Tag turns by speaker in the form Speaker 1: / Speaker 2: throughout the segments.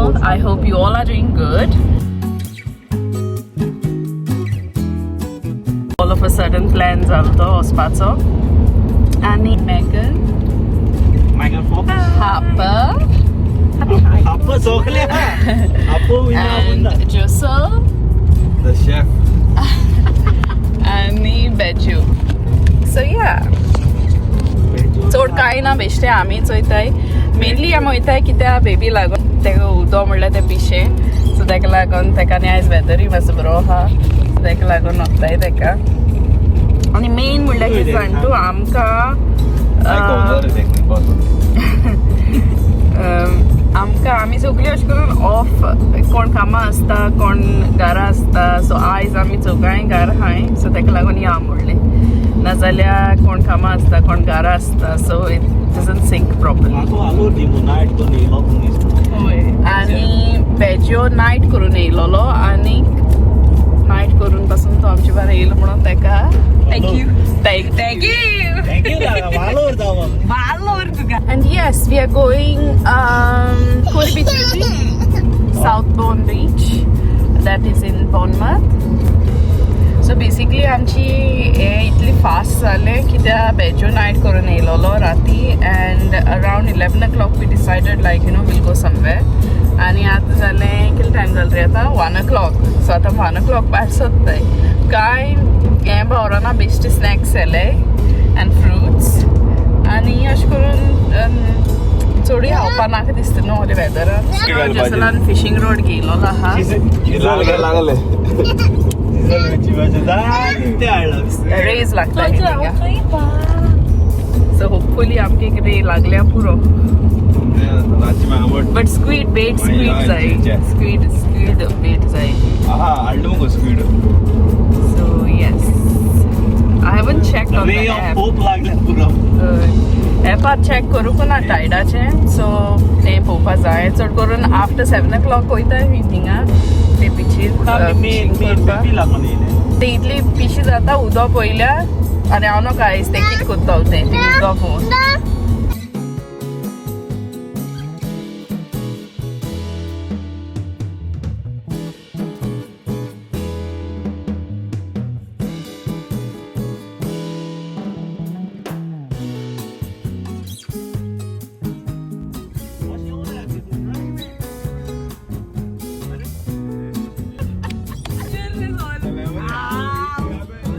Speaker 1: Channel. I hope you all are doing good. All of a sudden plan जालो तो वचपाचो आनी Megan,
Speaker 2: Michael Fox.
Speaker 1: Harper
Speaker 2: Appa सोगले Appa
Speaker 1: and Josel
Speaker 3: The chef.
Speaker 1: आनी Beju. So या, चड कांय ना, बेश्टे आमीच वयताय. मेनली आमी वयताय कित्याक बेबी लागून. तेका उदो म्हणल्यार तें पिशें. सो तेका लागून तेका, आनी आयज वेदरूय मातसो बरो आहा, सो तेका लागून वताय तेका. आनी मेन म्हणल्यार कितें जाण तूं, आमकां आमकां आमी सगळीं अशें करून ऑफ, कोण कामां आसता, कोण घरा आसता. सो आयज आमी चौगांय घर आहाय, सो तेका लागून या म्हणलें. नाजाल्यार कोण कामां आसता, कोण घरा आसता, so it doesn't sync properly. आनी बेजो नायट करून येयलोलो आनी नायट करून पासून तो आमचे बारा येयलो म्हणून तेका
Speaker 2: thank you.
Speaker 1: Thank thank you.
Speaker 2: Thank you.
Speaker 1: And yes, we are going Kori Beach, Southbourne Beach, that is in Bournemouth. So basically आमची हे इतली फास्ट जालें कित्याक बेजो नायट करून येयलोलो राती and around 11 o'clock we decided like we'll go somewhere. आनी आतां जालें, कितलें टायम जालें रे आतां? 1 o'clock. सो आतां 1 o'clock भायर सोदताय. कांय हें भोंवरोना, बेश्टे स्नॅक्स जाले आनी फ्रुट्स आनी अशें करून चडूय खावपा नाका दिसता न्हू वयल्या वेदरान. जसलान फिशींग रोड घेयलोलो आहा.
Speaker 3: लागले.
Speaker 1: रेज लागता हिंगा, सो होपफुली आमकां एक रे लागल्या पुरो. बट स्क्वीड बेट, स्क्वीड जाय, स्क्वीड स्क्वीड बेट जाय.
Speaker 3: आहा, हाडलो मुगो squid.
Speaker 1: So yes, I haven't check on the app.
Speaker 2: Hope लागल्या पुरो.
Speaker 1: एपार चॅक करूंक ना टायडाचें, सो तें पळोवपा जाय. चड करून आफ्टर 7 o'clock वयता थिंगा ते बिचीर फिशींग करपाक.
Speaker 2: लागून येयले.
Speaker 1: ते इतली पिशी जाता उदक पयल्या आनी हांव न्हू आयज तें कितें करतलो तें उदक पळोवन.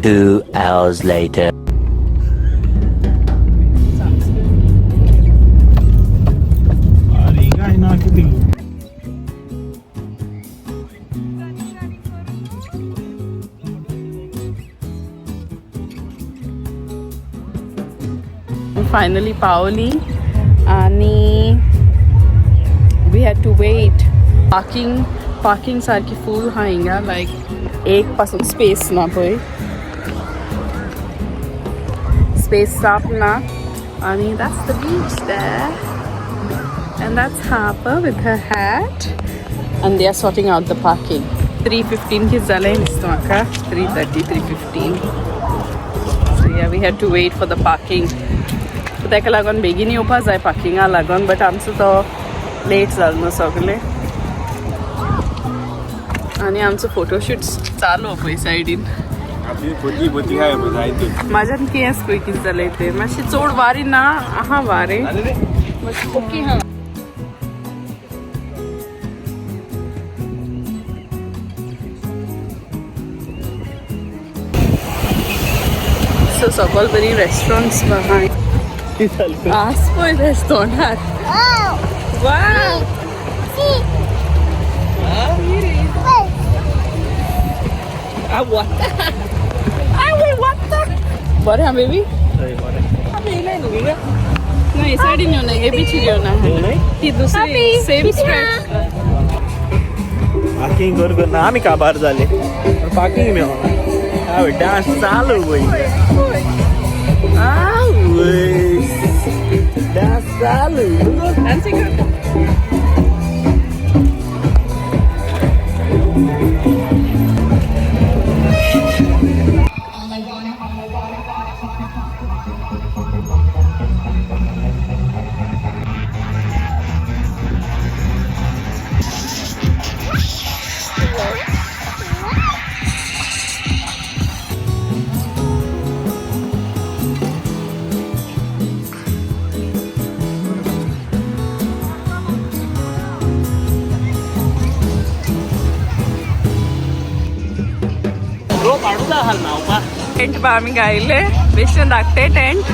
Speaker 4: 2 hours later.
Speaker 2: अरे काय ना किती.
Speaker 1: फायनली पावली आणि we had to wait. Parking parking सारकी फूल हा हिंगा, लायक एक पासून स्पेस ना पळय, स्पेस साप ना. आणि that's the beach there and that's Harper with her hat and they are sorting out the parking. 3:15 कितें जालें दिसता म्हाका, 3:30, 3:15. So yeah, we had to wait for the parking. ताका लागून बेगीन येवपा जाय पार्किंगा लागून, बट आमचो तो लेट जालो न्हू सगळें. आनी आमचो फोटोशूट चालू पळय सायडीन.
Speaker 3: बोती काय जायती.
Speaker 1: म्हाज्यान केंस पळय कितें जालें ते. मातशें चड वारें ना आहा, वारें मातशें ओके आहा. सो सकल बरी रेस्टॉरंट्स आहाय. आस पळय रेस्टॉरंटार. वाव. Ah, what? Ah, wait, what the? बरें हा बेबी? नाही, हे सायडीन येवना, हे बिचीर येवना. ती दुसरी सेम स्ट्रेच.
Speaker 2: पार्किंग कर कर ना आमी काबार जाले, पार्किंग मेळना. डान्स चालू वय, डान्स चालू.
Speaker 1: डान्सिंग करता.
Speaker 2: उदक घाल न्हांवपा.
Speaker 1: टेंट बा आमी गायले बेश्टे धाकटे टेंट.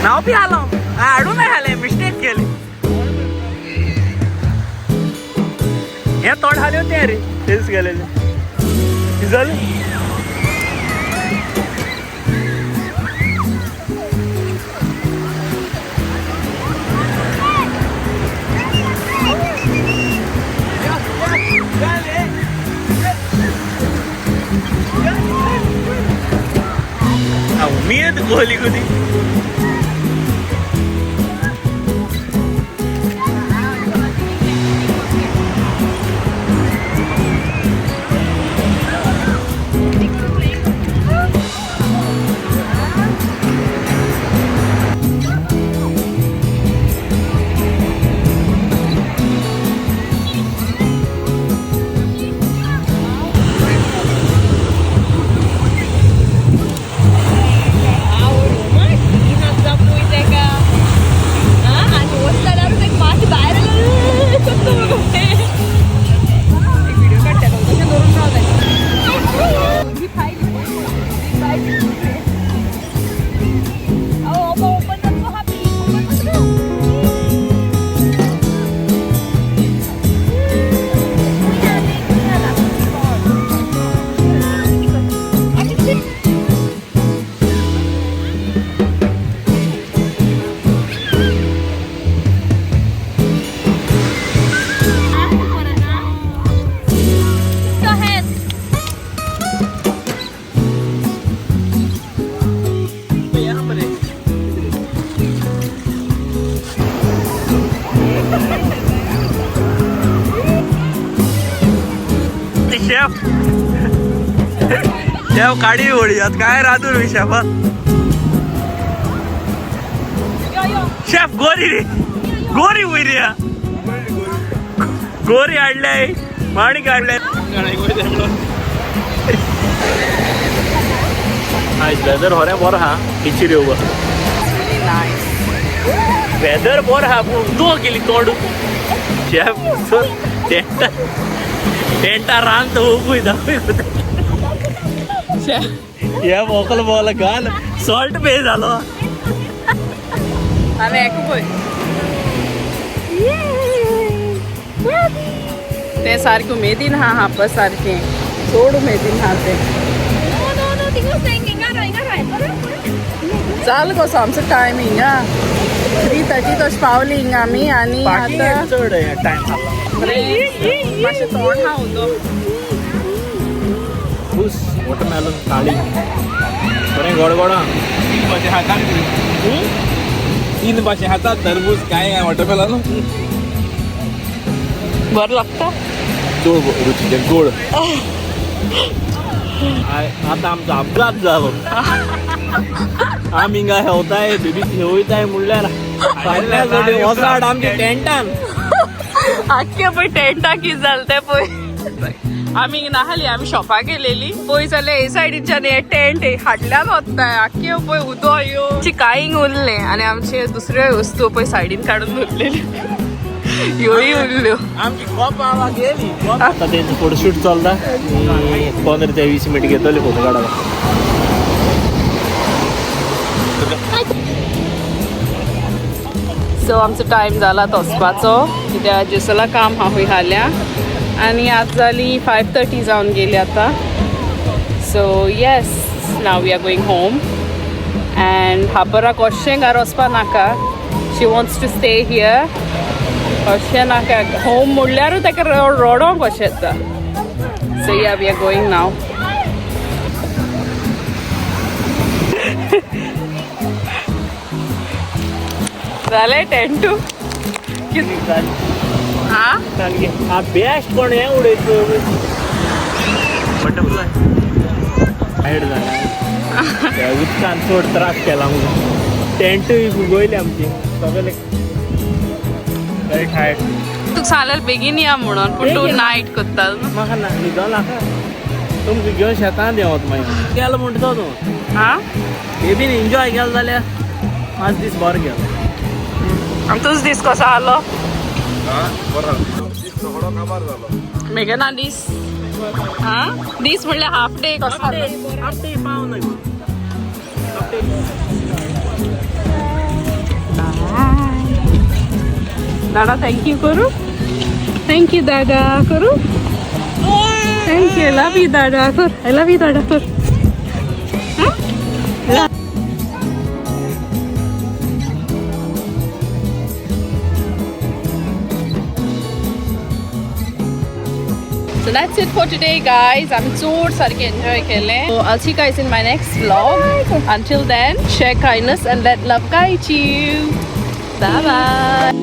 Speaker 2: नाव बी आलो हाडूं नाही हालें, मिस्टेक केली. हे तोंड हाले ते रे तेच गेलेले जाले. उमेद गोली गुदी. शेफ शेफ काडी होळी आत काय रांदून मी शेफा. शेफ गोरी रे गोरी वयर या गोरी हाडले माणिक हाडले. आयज वेदर होरें बरो आहा, बिचीर येवपा वेदर बरो आहा, पूण उदक गेली तोंड. शेफ टेंटा टेंटा रांद उबूय दाखय. हे वोकल बोल घाल सॉल्ट पे जालो.
Speaker 1: आनी एक पळय ते सारकें उमेदीन हा हा पळय सारकें चड उमेदीन हा ते. चाल कसो आमचो टायम हिंगा 3:30 तशें पावली हिंगा आमी. आनी आतां
Speaker 2: चड टायम
Speaker 1: मातशें तोंड हा उदक.
Speaker 2: ऊस वॉटरमेलन काळी बरें गोड गोड.
Speaker 3: तीन भाशे हातात, तीन भाशे हातात, टरबूज काय वॉटरमेलन
Speaker 1: बरें लागता.
Speaker 3: चड रुचीचें गोड.
Speaker 2: आतां आमचो अपघात जालो. आमी हिंगा हेवताय बेबी हेवयताय म्हणल्यार फाटल्या वसाड आमच्या टेंटान.
Speaker 1: आख्खे पळय टेंटाक कितें जालें तें पळय. आमी नाहली आमी शॉपाक गेलेली पळय जाल्यार हे सायडीच्यान हे टेंट हाडल्यान वताय आख्खे पळय उदक यो कांय उरलें आनी आमचे दुसऱ्यो वस्तू पळय सायडीन काडून दवरलेली. ह्योय उरल्यो.
Speaker 3: आमची कोपा गेली.
Speaker 2: आता तेंचो फोटोशूट चलता आनी 15 ते 20 मिनट घेतले फोटो काडपाक.
Speaker 1: सो आमचो टायम जाला तो वचपाचो, कित्याक जेसला काम हा खंय हाल्या आनी आतां जाली 5:30 जावन गेली आतां. So yes, now we are going home and हापराक कशें घरा वचपा नाका. She wants to stay here. कशें नाका होम म्हणल्यारूय ताका रडोंक कशें येता. So yeah, we are going now. जालें टेंटू हा.
Speaker 2: हा बेस्ट कोण हें उडयत बटरफ्लाय टायर्ड जाला. त्या उदकान चड त्रास केला आमकां. टेंटूय फुगयले आमची सगळे. Very tired.
Speaker 1: तुका सांगलें बेगीन या म्हणून, पूण तूं नायट करता.
Speaker 2: म्हाका ना न्हिदो नाका. तुमकां घेवन शेतान देंवत मागीर गेलो म्हणटा तूं.
Speaker 1: हा.
Speaker 2: बेबीन एन्जॉय केलो जाल्यार पांच दीस बरो गेलो.
Speaker 1: आनी तुजो दीस कसो आलो?
Speaker 3: बरो दीस, रोखडो काबार जालो.
Speaker 1: मेगे ना दीस. हा, दीस म्हणल्यार हाफ डे कसो आलो?
Speaker 2: हाफ डे पाव ना.
Speaker 1: दादा thank you करू. Thank you दादा करू. Thank you, love you दादा कर. I love you दादा कर. So that's it for today, guys. I'm चड सारकें enjoy केलें. So I'll see you guys in my next vlog. Until then, share kindness and let love guide you. Bye bye.